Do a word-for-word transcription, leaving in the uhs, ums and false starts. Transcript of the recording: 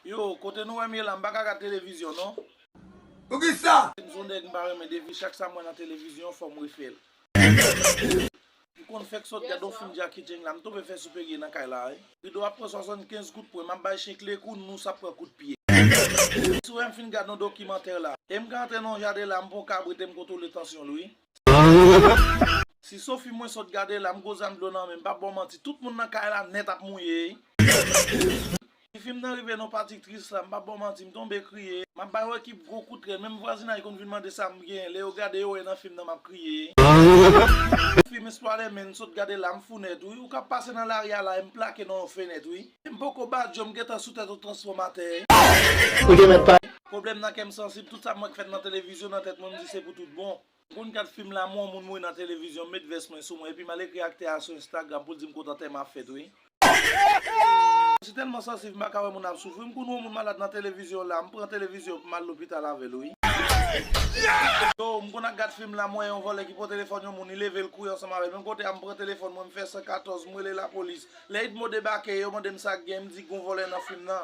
Yo, kote nou wè m ye la, m pa ka gad televizyon non. Poukisa? M se yon nèg m pa renmen defi, chak sa m wè nan televizyon fò m refè l. M konn fèk sot gade yon fim Jackie Chan la, m tonbe fè soupe gye nan kay la wi. Rido ap pran swasannkenz kout pwen, m ap bay chen klekoun, nous ap pran kout pye. Si w wè m fin gade yon dokimantè la, e m ka antre nan yon jaden la, m pran kabrit e m kontwole tansyon l wi. Si Sophie mwen sot gade la, m gwo zam dlo nan men m, m p ap ba w manti, tout moun nan kay la nèt ap mouye. Si fim nan rive nan pati tris la, m p ap ba w manti, m tonbe kriye. M ap bay yon ekip gwo kout rèl, menm vwazinay konn vin mande sa m genyen, lè yo gade yo wè nan fim nan m ap kriye. Fim Espoir Lèmen sot gade la, m fou nèt wi, ou ka pase nan lari a la, e m plake nan yon fenèt wi. M poko ba djo, m gentan sou tèt yon transfòmatè. Ou te mèt pa. Pwoblèm nan kè m sansib, tout sa m wè k fèt nan televizyon nan tèt mwen, m di se pou tout bon. M konn gad fim la, m wè yon moun mouri nan televizyon, m met vès mwen sou mwen, epi m al ekri aktè a sou Instagram pou l di m kote antèman ap fèt wi. Si tèlman sansiv, m pa ka wè moun ap soufri, m konn wè yon moun malad nan televizyon la, m pran televizyon pou m al lopital avè l wi. Yo, m konn ap gad fim la, m wè yon vòlè ki pran telefòn yon moun, li leve l kouri ansanm avè l, menm kote a m pran telefòn mwen, m fè san katòz, m rele lapolis. Lè Idmo debake, yo mande m sa k gen, m di gon vòlè nan fim nan.